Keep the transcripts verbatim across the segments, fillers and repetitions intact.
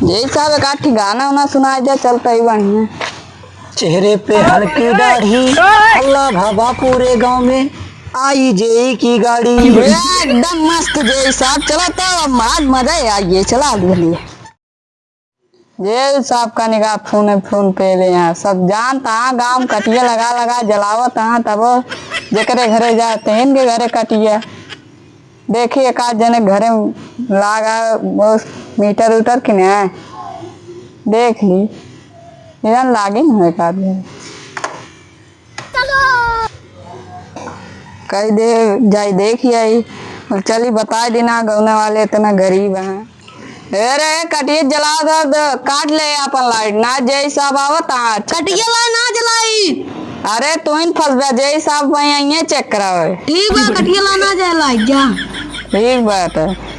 जेई साहब, एक आध ठे गाना उना सुनाइ दे, चलता ही बढ़िया। चेहरे पे हल्की दाढ़ी, हल्ला भवा पूरे गाँव में, आई जेई की गाड़ी। एकदम मस्त जेई साहब, चला तो अब आज मजा ही आ गया, चला दिया। जेई साहब का निगाह फोन, फोन पे ले यहाँ, सब जानता है गाँव में कटिया लगा लगा जलावत हैं, तब जेकरे घरे जाते हैं इनके घरे कटिया। देखी, एक आध जने घरे लागा, वो मीटर उटर कि नहीं, देख ली, इधर लागे न हो एक आध जने। कही दे, जाई देख आई। और चली बताइ दी ना, गौना वाले इतना गरीब हैं। ए रे, कटिया जलावत है, काट ले अपन लाइट, ना जेई साहब आवत आज। कटिया लाइट ना जलाई। अरे, तू ही फंस बा, जेई साहब वहीं आइए चेक करावे। ठीक बा, कटिया लाइट ना जलाई, जा। ठीक बात है।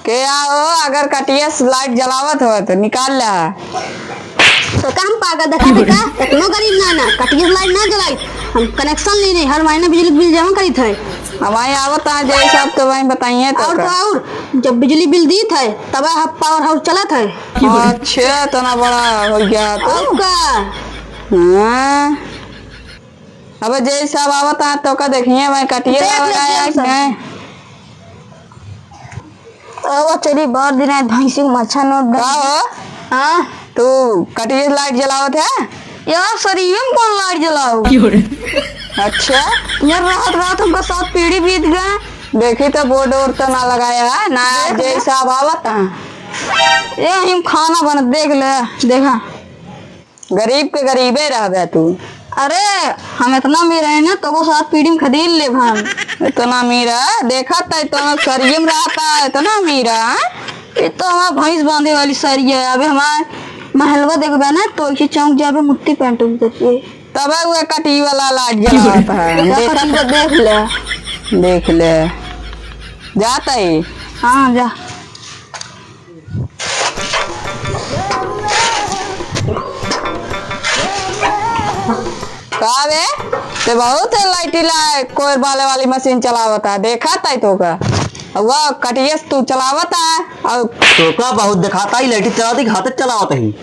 के आ हो, अगर कटिया से लाइट जलावत हो तो निकाल ले। तो का हम पागल देखा दे का? इतनो गरीब ना ना, कटिया से लाइट ना जलाई। हम कनेक्शन ली नहीं, हर महीने बिजली बिल जमा करीत है। अब वहीं आवत है जेई साहब, तो वहीं बताइए तो और का? तो और, जब बिजली बिल दीत है, तब ह पावर हाउस चलत है। अच्छा, इतना बड़ा हो गया तो। और का? हाँ। अब जेई साहब आवत है तो का देखिए, वहीं कटिया देख ले लगाया जेई साहब। नहीं। अब चली बाहर दिन आज भैंसी को मच्छर नोट का हो? हाँ? तू कटिया लाइट जलावत है? यार, सरिये में कौन लाइट जलाओ? अच्छा। यार, रात रात हमका सात पीढ़ी बीत गए। देखी तो बोर्ड ओर्ड तो ना लगाया है, ना देख जेई ले। साहब आवत हैं। ये हम खाना बन, देख ले, देखा। गरीब के गरीबे रहबे तू। अरे, हम इतना अमीर है ना, तो वो सात पीढ़ी में खरीद ले हम। इतना अमीर है, देखा तो इतना सरिये में रहता है, इतना अमीर है। ये तो हमारा भैंस बांधे वाली सरिया है। अबे हमारे महलवा देखबे ना, तो इसे चौंक जाबे, मुट्ठी पैंट उठ जाती है। तबे वो कटी वाला लाइट जलावत है। हम देखा तो देख ले। देख ले। जाता ही। हाँ, जा। का बे? ते बहुत लाइटी ला कोयर बाले वाली मशीन चलावता, देखा ताई तो का? वह कटियस तू चलावता, और तोका बहुत दिखाता ही, लाइटी चलावत ही, हाथ चलावत ही।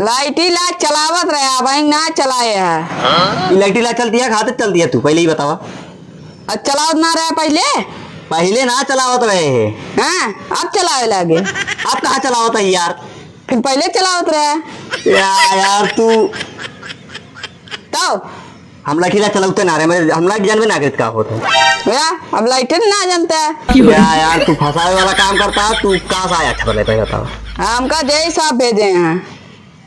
लाइटी ला चलावत रहे, अब ही ना चलाए है। ई लाइटी ला चलती है, हाथ चलती है, तू पहले ही बतावा। अब चलावत ना रहे पहले? पहले ना चलावत रहे है। हाँ, अब चलावे लागे। अब कहाँ चलावत है यार? फिर पहले चलावत रहे। या यार तू। तो? हम लाइटी ला चलावते ना रहे, मैं, हम लाइट जानबे ना करत का होत है। या, अब लाइटे ना जानता है। या यार, तू फंसावे वाला काम करता है, तू कहाँ से आया था पहले, पहले बताओ। हमका जेई साहब भेजे हैं।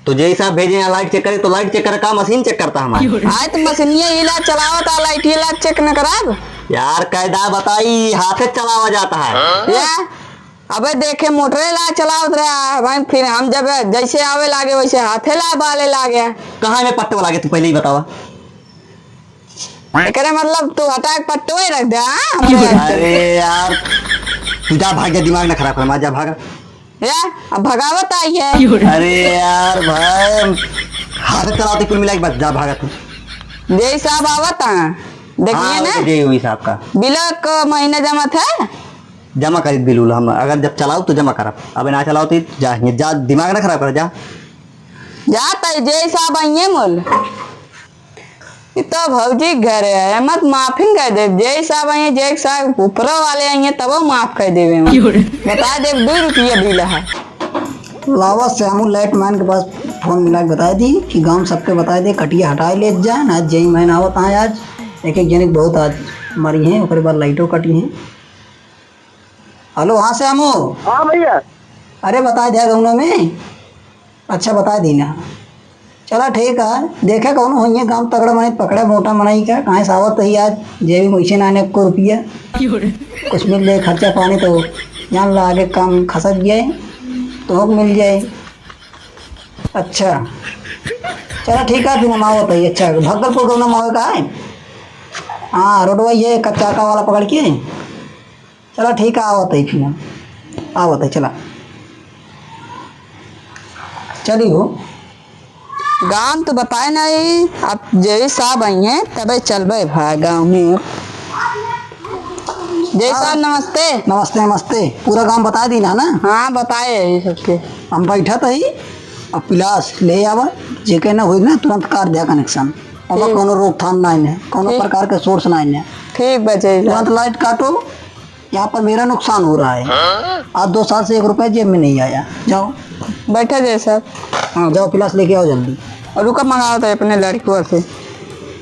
तो जेई साहब भेजे हैं लाइट चेक करे, तो लाइट चेक करे का, मशीन चेक करता हमारे? आए तो मशीनिया इला चलावता, लाइट इला चेक न कराब। यार, कायदा बताई, हाथे चलावा जाता है। या? अबे देखे मोटरे ला चलावत रहा भाई, फिर हम जब जैसे आवे लागे वैसे हाथे ला बाले लागे। कहाँ में पट्टो लागे तू पहले ही बतावा। एकरे मतलब तू हटा के पट्टो ही रख दे, हाँ? हमरे अरे यार, तू जा भाग जा, दिमाग ना खराब कर, मार जा भाग। या, अब भगावत आई है। अरे यार भाई, हाथ चलावते कुल मिला के बस जा भाग तू। जेई साहब आवत हैं, देखिए हाँ, ना। जेई साहब का। बिल एक महीना जमा था। जमा करी बिल उल हम, अगर जब चलाओ तो जमा करब, अब ना चलाओ तो जा, जा, दिमाग ना खराब कर, जा। जा तई जेई साहब आइए मोल। ई तो भौजी के घर है, मत माफिन कर दे। जेई साहब आइए, जेई साहब ऊपरो वाले आइए, तबो माफ कर देवे हम। बता दे, दो रुपया बिल है। लावा श्यामू लाइट मैन के पास फोन मिला के बता दी कि गांव सबके बता दे, कटिया हटाए ले जा ना, जेई मैन आवत आए आज, एक एक जने के बहुत आज मरी हैं, ओकरे बाद लाइटो कटी हैं। हेलो, हाँ श्यामू। हाँ भैया। अरे बता दिया गौनो में। अच्छा बता दी ना। चला ठीक है, देखे कौनो होइए काम तगड़ा मने पकड़े मोटा मनई का, कहाँ से आवत ही आज जेबी में वैसे ना आने को रुपया। कुछ मिल जाए खर्चा पानी तो जान ला आगे काम खसक जाए तो मिल जाए। अच्छा चला ठीक है, फिर हम आवत ही। अच्छा भगलपुर गौना मावे का है? हाँ रोडवा ये कच्चा का वाला पकड़ के। चला ठीक है, आवत है फिर, आवत है, चला। चली हो। गाँव तो बताए नहीं, अब जेई साहब आई हैं, तबे चलबे भाई गाँव में। जय हाँ। साहब, नमस्ते। नमस्ते, नमस्ते। पूरा गाँव बताइ दीन है ना? हाँ, बताए है ये सबके। हम बैठत ही, अब पिलास ले आवा, जेके ना होई ना, तुरंत काट द्या connection। अब ठीक। कौनो रोकथाम नाहीं है, कौनो ठीक। प्रकार के source नाहीं है। ठीक बा, जय साहब। तुरंत light काटो, यहाँ पर मेरा नुकसान हो रहा है। हाँ? आज दो साल से एक रुपया जेब में नहीं आया। जाओ। बैठा जय साहब। हाँ, जाओ, पिलास लेके आओ जल्दी। और रुका, मंगाओ तो अपने लड़कियों से।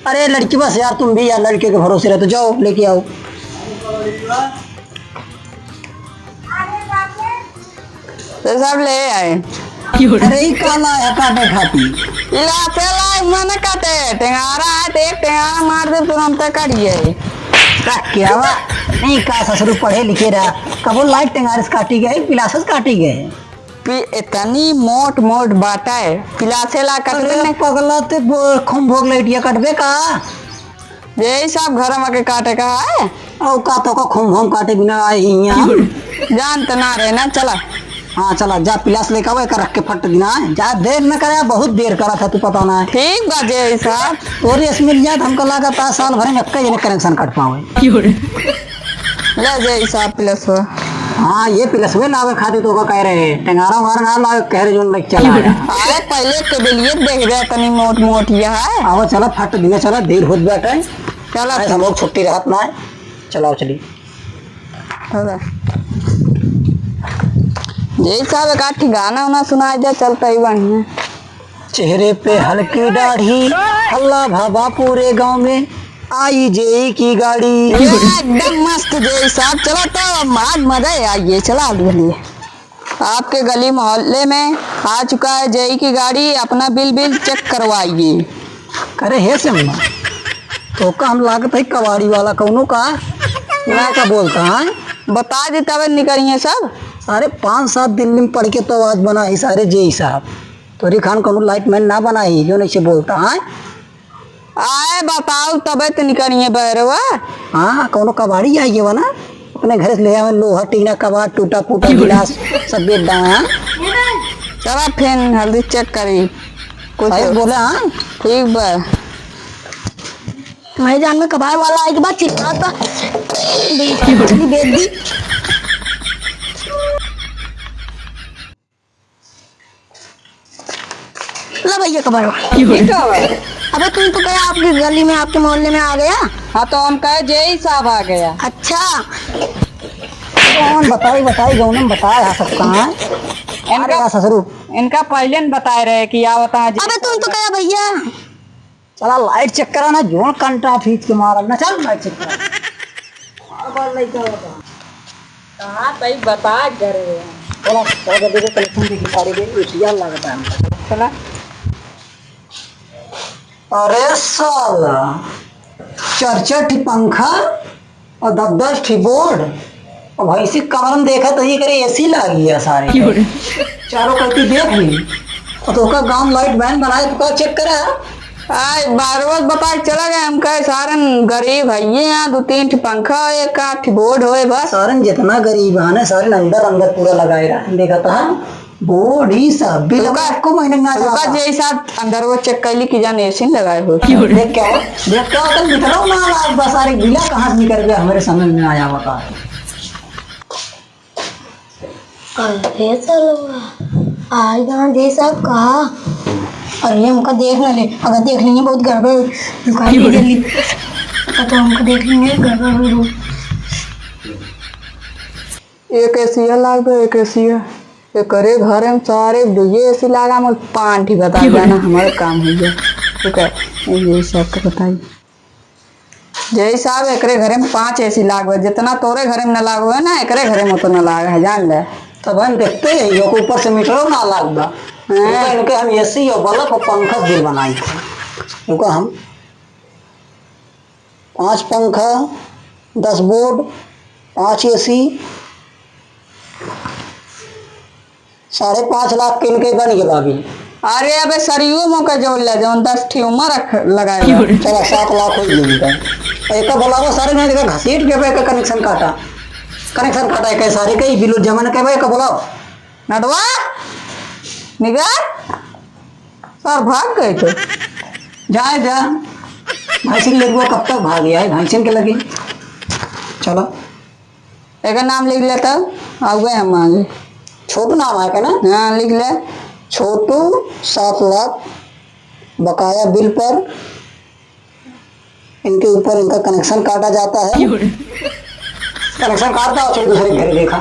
अरे लड़की बस यार, तुम भी यार लड़के के भरोसे रहते, जाओ लेके आओ। तो सब ले आए। अरे ई का लाया काटे खाती? पिलासे लाए, मने काटे, टेंगारा है, तो एक टेंगारा मार दे, तुरंत कट गए। का क्या बा? नहीं का ससुर पढ़े लिखे रहा, कबो लाइट टेंगारे से काटी गए, पिलासे से काटी गए। पि-, इतनी मोट मोट बाटे, पिलासे ला कट अरे दे। पगला ते बो-, खूम भोग लाइटिया कटबे का? यही सब घर में के काटे का है। औ का तो का खूम भोम काटे बिना आए ही यहाँ। जानत ना रहे ना, चला। हाँ चला, जा पिलास लेके आवा, एका रख के फट दिना है। जा देर न करे, बहुत देर करा था तू, पता ना है। ठीक बा जय साहब। तोरी असमिल जात हमको लागत है साल भर में एक्का जने connection काट पावे। ले जय साहब पिलास हो। हाँ, ये पिलसवे लावे खातिर तो ओका कह रहे, टेंगारा उंगारा ना लावे, कह रहे जोन लग चला आया। अरे पहले के बेलिए देख रहे तनी मोट मोट यह है। आवा चला फट दिया, चला देर होत बाटे। चला। आज हम लोग छुट्टी रहत ना है। चलाओ चली। चला। जय साहब एक आठ गाना उना सुनाई दे, चलता ही बढ़िया। चेहरे पे हल्की दाढ़ी, हल्ला भवा पूरे गांव में, आई जेई की गाड़ी। एकदम मस्त जेई साहब, चलो तो आज मजा ही आ गया, चला आगे बढ़िए। आपके गली मोहल्ले में आ चुका है जेई की गाड़ी, अपना बिल बिल check करवाइए। अरे हे सिम्मा, तो का हम लागत है कबाड़ी वाला कौनो का? ना का बोलता है? बता दे तबे निकलिए सब। अरे पाँच सात दिल्ली में पढ़ के तो आज बना ही सारे जेई साहब। तोरी खान कौनो लाइटमैन ना बना ही, जो नहीं से बोलता है। आए बताओ तबे तो निकलिए बहरवा। हाँ, कौनो कबाड़ी आई गया ना, अपने घर से ले आवे लोहा, टीना, कबाड़, टूटा फूटा गिलास, सब बेच डावे, हाँ? चला फेन हल्दी check करी। कुछ सही बोले, हाँ? ठीक बा। मैं जान में कबाड़ वाला आए के बाद चिल्लाता, बेच दी, बेच दी। ला भैया कबाड़। ठीक है। अबे तू तो कहे आपकी गली में, आपके मोहल्ले में आ गया। हाँ, तो हम कहे जेई साहब आ गया। अच्छा। कौन बताई, बताई, जौन हम बताए, हाँ, सब कहाँ है? इनका, अरे, हाँ, ससुरू। इनका पहले न बताए रहे कि आवत है जेई अबे तू तो साहब। कहे भैया। चला लाइट check करा ना, जोन कंटा फीट के मारल ना, चल लाइट check करा। बार बार लइका होता। कहाँ तई बता करे। चला, चला जल्दी से connection देखी सारी के, एसिया लागता है हमका। चला। अरे साला, चार चार ठी पंखा और दस दस ठी board। अब भैंसी कमरन देखा तो ये करे एसी लागी है सारे। क्यों रे? चारों कल्पी देख ली। और तो का गांव लाइट बैन बनाए तो का check करा? आय बारवत बताए चला गए, हम कहे सारन गरीब है ये, यहाँ दो तीन ठी पंखा, एक आठ ठी board होए बस। सारन जितना गरीब है ना, सारन अंदर अंदर पूरा लगाए रहा है। देखा था? बोर्ड ई सब बिल तुका, आपको महीने में आ तुका जाता। जे ई सब अंदर वो check कैली कि जान एसी लगाए हो। क्यों रे? देख क्या हो? देख क्या होता है? निकलो ना लाग बस, अरे बिला कहाँ से निकल गया, हमारे समझ में आया बता। अरे सालवा, आई गाँव जे सब कहा। अरे हमका देख ना ले, अगर देख लेंगे बहुत गड़बड़, लुका के क्यों रे? जल्दी। तो हमका देख लेंगे गड़बड़ हो। एक एसिया लाग दो, एक एसिया। एकरे घरे में सारे दुइये एसी लागा, मोर पाँच ठी बता देना, हमारे काम हो गया। ठीक है, ये सबके बताई। जय साहब, एकरे घरे में पाँच एसी लाग बा, जितना तोरे घरे में न लाग है ना, एकरे घरे में उतना लाग है, जान ले। तब हम देखते हैं, यो के ऊपर से मीटरो ना लाग बा। हाँ। इनके हम एसी और बल्ब और पंखा बिल बनाई थे। इनका हम पाँच पंखा, दस बोर्ड, पाँच एसी, साढ़े पाँच लाख के इनके बन गया अभी। अरे अबे सरियो मोके जोड़ ले, जौन दस ठी उमर रख-, लगाए बा। चला, सात लाख हो गया इनका। एक बुलावा सारे, मैं देखा घसीट के बे, एक connection काटा, connection काटा, एक सारे के बिल जमा न के बे, एक बुलाओ। नटवा, निगार, सर भाग गए तो। जाए जा, भैंसिन लेगुआ कब तक भाग जाए, भैंसिन के लगे। चलो। एकर नाम लिख ले तब, आउबे हम आगे। छोटू नाम है का ना? हाँ, लिख ले। छोटू, सात लाख बकाया बिल पर, इनके ऊपर इनका कनेक्शन काटा जाता है। क्यों रे? कनेक्शन काटता हो, चल दूसरे घर देखा।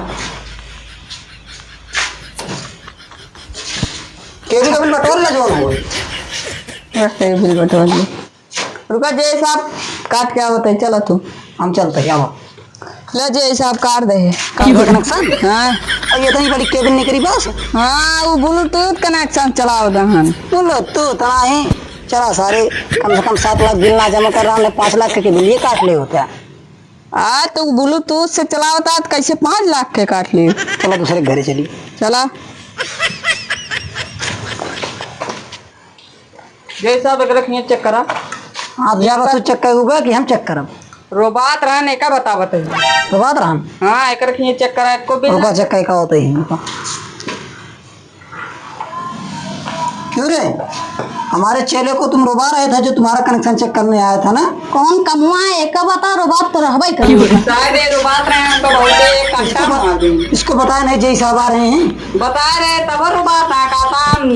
केबी का बिल बटोर ले, जो हो। बस, ये बिल बटोर ले। रुका, जे साहब, काट के आवत है, चला तू। हम चलते हैं, आओ। ले, जे साहब, काट दे। काट दे कनेक्शन? हाँ। अब ये तो नहीं पड़ी, केबल निकली बस। हाँ, वो ब्लूटूथ कनेक्शन चलाओ दहन। ब्लूटूथ, हाँ, है। चला सारे, कम से कम सात लाख बिल ना जमा कर रहा, पाँच लाख के बिल ये काट ले होता। आ, तो ब्लूटूथ से चलावता, तो कैसे पाँच लाख के काट ले? चला, दूसरे घरे चली। चला। जय साहब, एकरा खिया चेक करा। आप जा बस चेक करूबा कि हम चेक करब? रोबात रहन, एका बतावत है। रोबात रहन? हाँ, एकरा खिया चेक करा, एको बिल रुका, ना। चेक कई का होता है, रुका। क्यों रे? हमारे चेले को तुम रोबा रहे थे जो तुम्हारा कनेक्शन चेक करने आया था ना? कौन कमुआ है? एका बता, रोबात तो रहबे करी। साहब, ये रोबात रहे हैं, तो बहुत एक इसको घंटा ब-, मार देंगे। इसको बताया नहीं, जय साहब आ रहे हैं। बता रहे, तब रोबात ना, का काम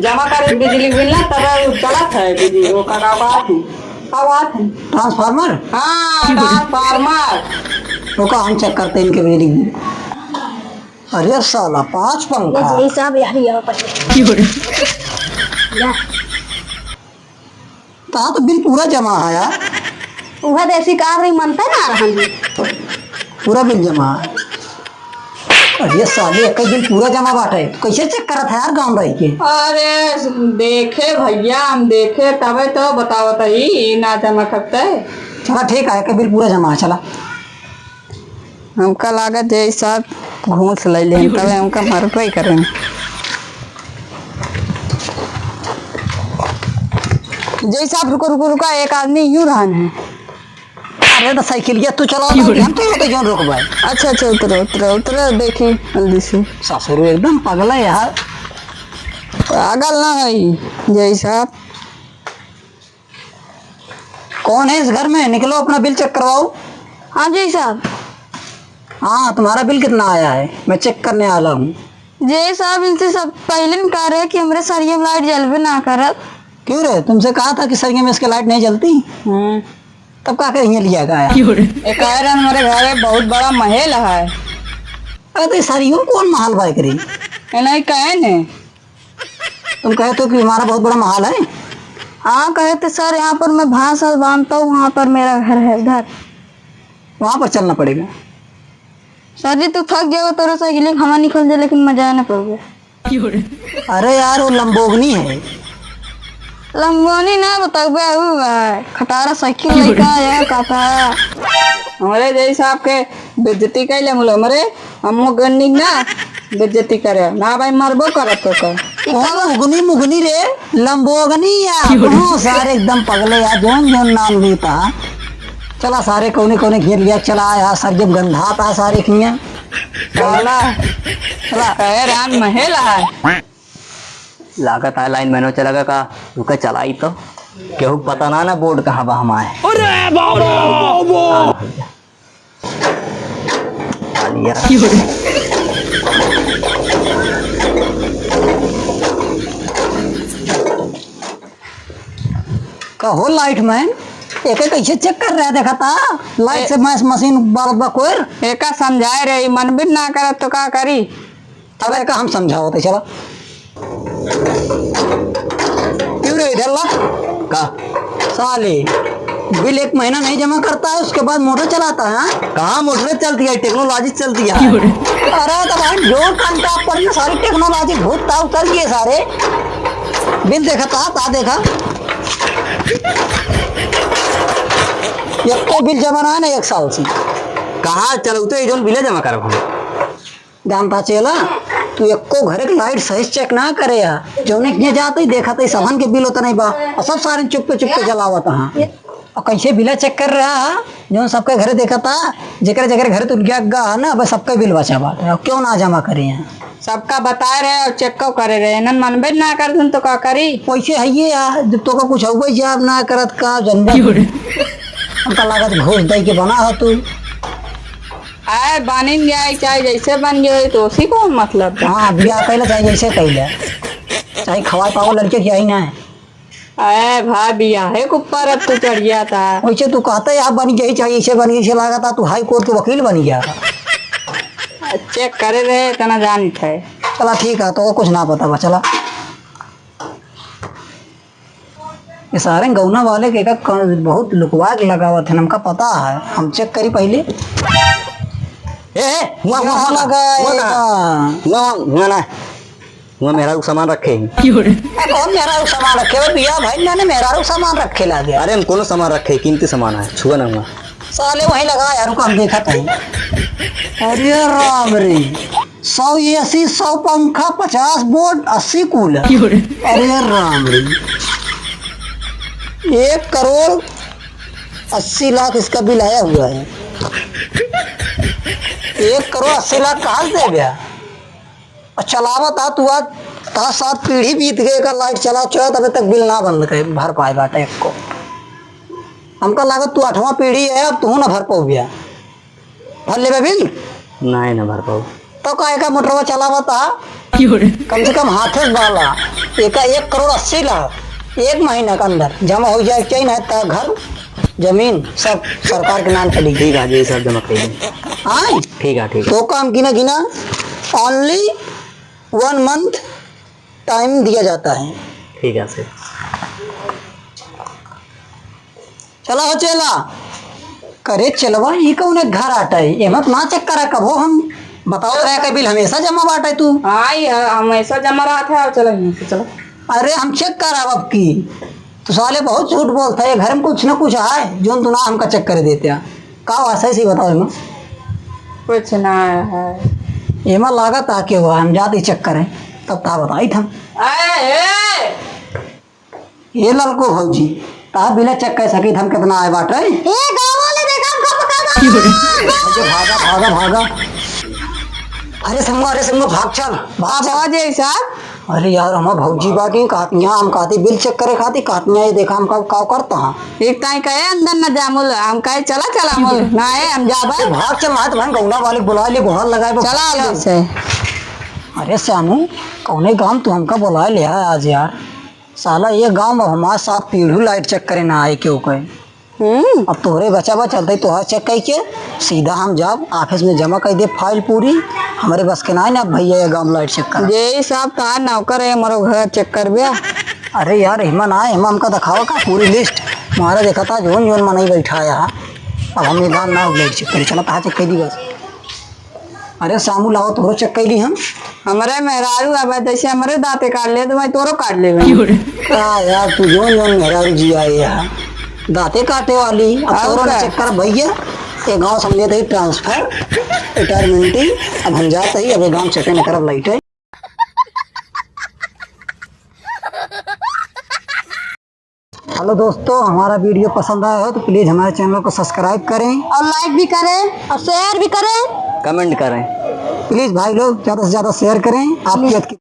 जमा करे बिजली बिल ना, तब उ चलत है बिजली, वो का, का बात है? का बात है? ट्रांसफार्मर? हाँ, ट्रांसफार्मर। रुका, हम चेक करते हैं इनके बिजली बिल। अरे साला, पाँच पंखा। ये, ये सब यार, यहाँ पर। क्यों रे? या। तहाँ तो बिल पूरा जमा है यार। उहे देसी कार रही, मनते ना रहन जी। पूरा बिल जमा है। अरे साले, एक बिल पूरा जमा बाटे। तो कैसे चेक करत है यार गाँव रह के? अरे देखे भैया, हम देखे तबे तो बतावत ही, ई ना जमा करते। चला ठीक है, एक बिल पूरा जमा है, चला। हमका लागत जय साहब घूस ले लेन, तबे हमका मरबे करें। जय साहब, रुको, रुको, रुका, एक आदमी यूं रहन है। अरे तो साइकिलिया तू चलाओ, क्यों रे? हम तो, तो जोन रोकबा। अच्छा, अच्छा, उतरो, उतरो, उतरो, देखी जल्दी से। ससुर एकदम पगला है यार। पागल ना है जय साहब। कौन है इस घर में? निकलो, अपना बिल चेक करवाओ। हाँ जी साहब। हाँ, तुम्हारा बिल कितना आया है? मैं चेक करने वाला हूँ। जी साहब, इनसे सब पहले न कह रहे कि हमरे सरिये में लाइट जलबे ना करत। क्यों रे, तुमसे कहा था कि सरिये में इसके लाइट नहीं जलती? हम्म। तब का के यहाँ लिया गया? क्यों रे? एक आयरन हमारे घर में बहुत बड़ा महल है। अरे तो सरिये में कौन महल बाय करी? ए, नहीं कहे ने। तुम कहे तो कि हमारा बहुत बड़ा महल है। हाँ, कहे तो सर, यहाँ पर मैं भैंस बांधता हूँ, वहाँ पर मेरा घर है, घर। वहाँ पर चलना पड़ेगा। सर जी, तू थक जाओ, तोरा साइकिल हवा निकल जाए, लेकिन मजा ना पड़े। अरे यार, वो लंबोगनी है। लंबोनी ना बताओ बे, वो है, खटारा साइकिल लेके आया, काका। हमारे जैसा आपके बेइज्जती कैले मुलो, हमरे अम्मो गन्नी ना बेइज्जती करे। ना भाई, मरबो करत तो का। कौन उगनी मुगनी रे? लंबोगनी या? क्यों रे? कौन सारे एकदम पगले या, जोन जोन नाम लेता। चला सारे कौने कौने घेर लिया, चला आया, सर जब गंधा था सारे किया। चला, चला। कहे रान महल है। लागत है लाइन मैनो चला गया का, रुका चलाई तो। केहू पता ना, ना बोर्ड कहाँ बा हमारे। अरे बाबा, बाबा। आ भैया। आ लिया। का हो लाइट मैन, एके कैसे चेक कर रहा है, देखा था? लाइट ए- से मैच मशीन बरत बा कोई। एका समझाए रही, मन भी ना करत तो का करी? अब एका हम समझाओ तो चला। क्यों रे, इधर ला। का? साले, बिल एक महीना नहीं जमा करता है, उसके बाद मोटर चलाता है, हाँ? कहाँ मोटर चलती है, टेक्नोलॉजी चलती है। अरे तो भाई, जो कंटा पर ये सारी टेक्नोलॉजी भूत था, उतर गए सारे। बिल देखा था, ता देखा। एको बिल जमा ना है ना एक साल से। कहाँ चलौते ही जोन बिले जमा करब हम। जानता चेला, तू एको घरे के लाइट सही से चेक ना करे हा। जौने के जाते ही देखा तो सबन के बिल उतना ही बा। और सब सारे चुप्पे चुप्पे जलावत हाँ। और कैसे बिला चेक कर रहा है, जौन सबके घरे देखा था, जेकरे जेकरे घरे तू गया गा है ना, अब सबके बिल बचा बाटे। और क्यों ना जमा करे हैं? सबका बताए रहे और चेक को करे रहे, इन्हन मनबे ना करतन तो का करी? वैसे है ये यार, जब तो का कुछ हुआ ही जवाब ना करत का जनबे। क्यों रे? हमका लागत घूस दे के बना हो तू। आए, बनिन जाए, चाहे जैसे बन गए, तो उसी को मतलब बा। हाँ, बियाह कैला चाहे जैसे कैला, चाहे खवाए पावो लड़के की आई ना है। अरे भाई, बियाहे के ऊपर अब तू चढ़ गया था। वैसे तू कहते यार बन गई, चाहे ऐसे बन गई, ऐसे लगा था तू हाई कोर्ट के वकील बन गया। चेक करे रहे, इतना जानित है। चला ठीक है, तो कुछ ना पता बा, चला। ये सारे गौना वाले के का क-, बहुत लुकवा के लगावत है, हमका पता है, हम चेक करी पहले। ए, ए, हुआ, हुआ, यहाँ हुआ, लगा हुआ है कहाँ? का? हुआ, हुआ, हुआ ना। हुआ मेहरारू के सामान रखे हैं। क्यों रे? ए, कौन मेहरारू के सामान रखे? वो बिया भाई, मैंने मेहरारू के सामान रखे लागे। अरे, हम कोनो सामान रखे, कीमती सामान है, छुआ ना हुआ। साले वहीं लगा यार, रुको, हम देखा था। अरे राम रे, सौ एसी, सौ पंखा, पचास बोर्ड, अस्सी कूलर। क्यों रे? अरे राम रे, एक करोड़ अस्सी लाख इसका बिल आया हुआ है। एक करोड़ अस्सी लाख कहाँ से दे गया? और चलावत आ तू आज, तहा सात पीढ़ी बीत गए का लाइट चला चला, तबे तक बिल ना बंद करे, भर पाए बाटे एको। हमका लागत तू आठवां पीढ़ी है, अब तू ना भर पाऊ बिया। भर लेबे बिल? नहीं, ना भर पाऊ। तो काहे का मोटरवा चलावत आ? क्यों रे? कम से कम हाथे से बाला, एका एक करोड़ अस्सी लाख एक महीना के अंदर जमा हो जाए के चाहिए, ना तो घर जमीन सब सरकार के नाम चली। ठीक है जी, सब जमा कर दें। हाँ? ठीक है, ठीक है। तो काम गिना गिना, only one month time दिया जाता है। ठीक है सर। चला हो चेला। करे चेलवा, ई कौन एक घर आटा है? एमा तो ना चेक करा कबो हम। बताओ रहे के बिल हमेशा जमा बाटे तू। हाँ, ये हमेशा जमा रहत है। चलो यहीं से, चलो। अरे हम चेक कराब अब की। तू साले बहुत झूठ बोलत है, घर में कुछ ना कुछ है, जोन तू ना हमका चेक करे देते हैं। का हुआ, सही सही बताओ एमा। कुछ ना है। एमा लागत आ के हुआ, हम जाते चेक करें, तब ता बताई था। ए, ए! ये ललको भौजी, ता बिना चेक कर सकी हम कितना आए बाटे। ए, गाँव वाले देखा हम कब कब। अरे भागा, भागा, भागा। अरे संगो, अरे संगो, भाग चल, भाग चल। भाग जाए साहब। अरे यार, हमार भौजी बाटी कहत यहाँ, हम कहती बिल चेक करे खाती, कहत यहाँ ये देखा हम का, का करता है। एक ताई कहे अंदर न जा मोल, हम कहे चला, चला मोल, ना है हम जाबे। अरे भाग चल, ना तो भाई गौना वाले बुला ले, गुहार लगाए, चला भाग चल। जैसे। अरे श्यामू, कौने गाँव तू हमका बुला ले है आज यार? साला ये गाँव में हमार साथ पीढ़ू लाइट चेक करे ना आए क्यों कहे। हम्म। अब तोहरे बचा बा चलते तोहार चेक कई के सीधा हम जाब ऑफिस में जमा कर दे फाइल पूरी। हमरे बस के ना है ना भैया ये गाँव लाइट चेक कर। ये सब तोहार नौकर है, हमारो घर चेक कर बे। अरे यार, हिमा ना है, हिमा हमका दिखावा का पूरी लिस्ट। हमारा देखा था जोन जोन मनई बैठा है यहाँ। अब हम ये गाँव ना लाइट चेक करे, चला तहा चेक कर दी बस। अरे सामू लाओ, तोरो चेक कैली हम। हमरे मेहरारू अब जैसे हमरे दाँते काट ले, तो मैं तोरो काट लेबे। का यार, तू जोन जोन मेहरारू जी आए यहाँ, दाँते काटे वाली। अब और तोरो ना का? चेक करब भैया, ये गाँव समझे थे ट्रांसफर, रिटायरमेंटी। अब हम जाते ही, अब ये गाँव चेक न करब लाइट है। हेलो दोस्तों, हमारा वीडियो पसंद आया हो तो प्लीज हमारे चैनल को सब्सक्राइब करें। और लाइक भी करें और शेयर भी करें। कमेंट करें। प्लीज भाई लोग, ज़्यादा से ज़्यादा शेयर करें। आपकी प्लीज।